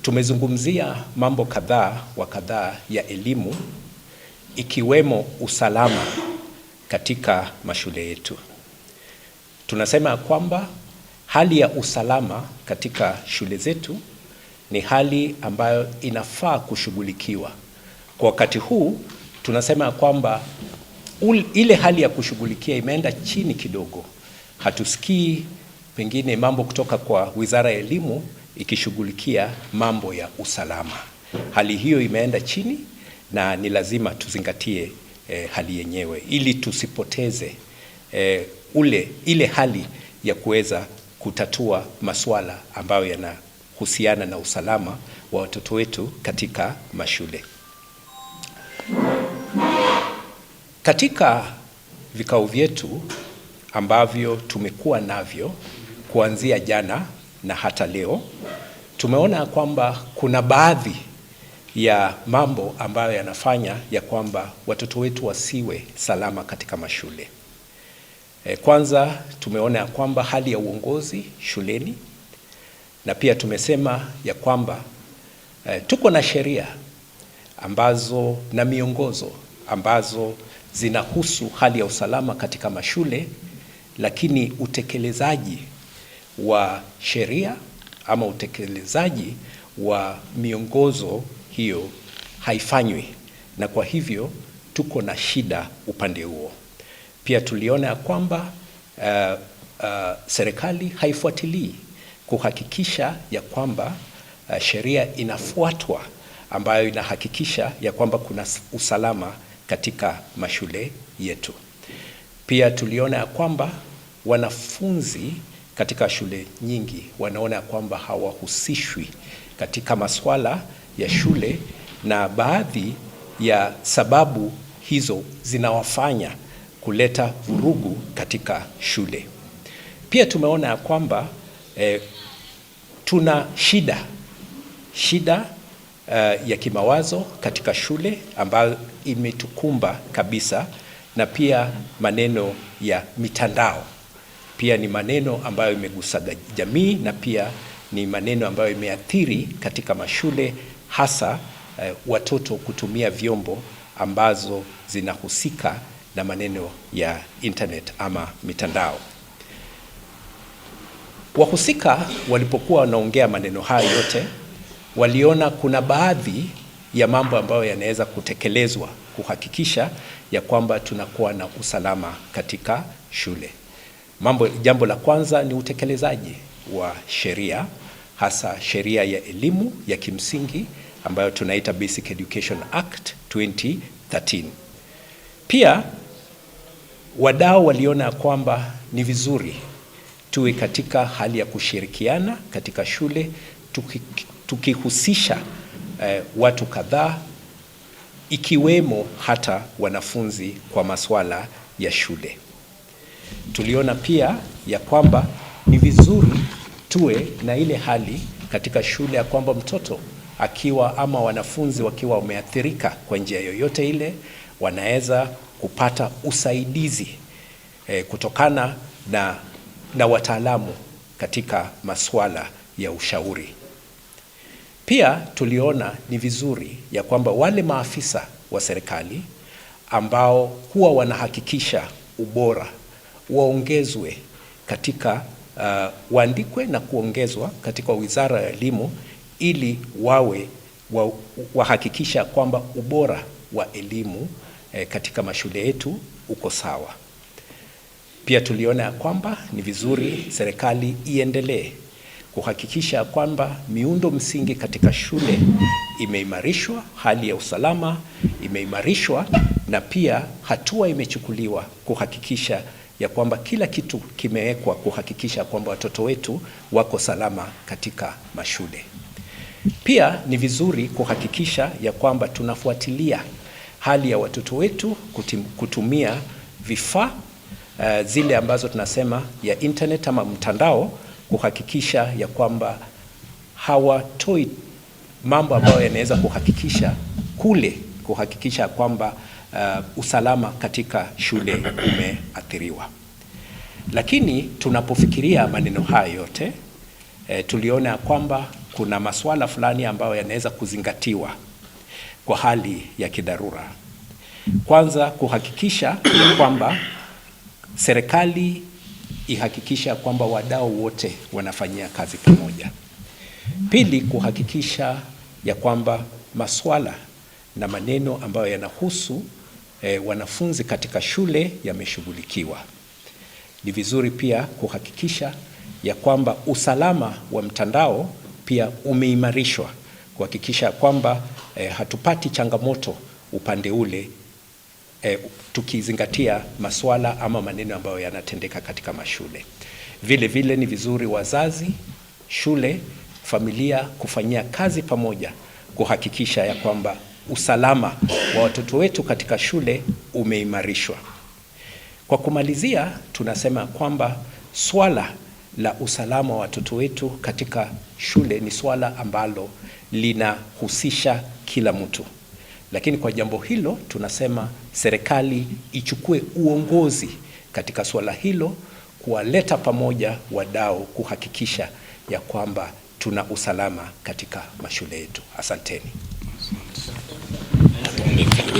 Tumezungumzia mambo kadhaa wa kadhaa ya elimu ikiwemo usalama katika mashule yetu. Tunasema kwamba hali ya usalama katika shule zetu ni hali ambayo inafaa kushughulikiwa. Kwa wakati huu tunasema kwamba ile hali ya kushughulikia imeenda chini kidogo. Hatusikii pengine mambo kutoka kwa Wizara ya Elimu ikishughulikia mambo ya usalama. Hali hiyo imeenda chini na ni lazima tuzingatie hali yenyewe ili tusipoteze ile hali ya kuweza kutatua masuala ambayo yanahusiana na usalama wa watoto wetu katika mashule. Katika vikao vyetu ambavyo tumekuwa navyo kuanzia jana na hata leo, tumeona kwamba kuna baadhi ya mambo ambayo yanafanya ya kwamba watoto wetu wasiwe salama katika mashule. Kwanza tumeona ya kwamba hali ya uongozi shuleni, na pia tumesema ya kwamba tuko na sheria ambazo na miongozo ambazo zinahusu hali ya usalama katika mashule, lakini utekelezaji wa sheria ama utekelezaji wa miongozo hiyo haifanywi, na kwa hivyo tuko na shida upande huo. Pia tuliona ya kwamba serikali haifuatilii kuhakikisha ya kwamba sheria inafuatwa ambayo inahakikisha ya kwamba kuna usalama katika mashule yetu. Pia tuliona ya kwamba wanafunzi katika shule nyingi wanaona ya kwamba hawahusishwi katika masuala ya shule, na baadhi ya sababu hizo zinawafanya kuleta vurugu katika shule. Pia tumeona ya kwamba tuna shida ya kimawazo katika shule ambayo imetukumba kabisa, na pia maneno ya mitandao pia ni maneno ambayo imegusa jamii na pia ni maneno ambayo imeathiri katika mashule, hasa watoto kutumia vyombo ambazo zinahusika na maneno ya internet ama mitandao. Wahusika walipokuwa wanaongea maneno haya yote, waliona kuna baadhi ya mambo ambayo yanaweza kutekelezwa kuhakikisha ya kwamba tunakuwa na usalama katika shule. Jambo la kwanza ni utekelezaji wa sheria, hasa sheria ya elimu ya kimsingi ambayo tunaita Basic Education Act 2013. Pia wadau waliona kwamba ni vizuri tuwe katika hali ya kushirikiana katika shule tukihusisha watu kadhaa ikiwemo hata wanafunzi kwa masuala ya shule. Tuliona pia ya kwamba ni vizuri tuwe na ile hali katika shule ya kwamba mtoto akiwa ama wanafunzi wakiwa wameathirika kwa njia yoyote ile wanaweza kupata usaidizi kutokana na wataalamu katika masuala ya ushauri. Pia tuliona ni vizuri ya kwamba wale maafisa wa serikali ambao huwa wanahakikisha ubora waongezwe katika waandikwe na kuongezwa katika Wizara ya Elimu ili wawe wahakikisha kwamba ubora wa elimu katika mashule yetu uko sawa. Pia tuliona ya kwamba ni vizuri serikali iendelee kuhakikisha kwamba miundo msingi katika shule imeimarishwa, hali ya usalama imeimarishwa, na pia hatua imechukuliwa kuhakikisha ya kwamba kila kitu kimewekwa kuhakikisha kwamba watoto wetu wako salama katika mashule. Pia ni vizuri kuhakikisha ya kwamba tunafuatilia hali ya watoto wetu kutumia vifaa zile ambazo tunasema ya internet ama mtandao, kuhakikisha ya kwamba hawatoi mambo ambayo yanaweza kuhakikisha kule kuhakikisha kwamba usalama katika shule umeathiriwa. Lakini tunapofikiria maneno haya yote Tuliona kwamba kuna masuala fulani ambayo yanaweza kuzingatiwa kwa hali ya kidharura. Kwanza, kuhakikisha ya kwamba serikali ihakikisha kwamba wadau wote wanafanyia kazi pamoja. Pili, kuhakikisha ya kwamba masuala na maneno ambayo yanahusu wanafunzi katika shule yameshughulikiwa. Ni vizuri pia kuhakikisha ya kwamba usalama wa mtandao pia umeimarishwa, kuhakikisha kwamba hatupati changamoto upande ule, tukizingatia masuala ama maneno ambayo yanatendeka katika mashule. Vile vile ni vizuri wazazi, shule, familia kufanyia kazi pamoja kuhakikisha ya kwamba usalama wa watoto wetu katika shule umeimarishwa. Kwa kumalizia, tunasema kwamba swala la usalama wa watoto wetu katika shule ni swala ambalo linahusisha kila mtu. Lakini kwa jambo hilo tunasema serikali ichukue uongozi katika swala hilo, kuwaleta pamoja wadau kuhakikisha ya kwamba tuna usalama katika mashule yetu. Asanteni.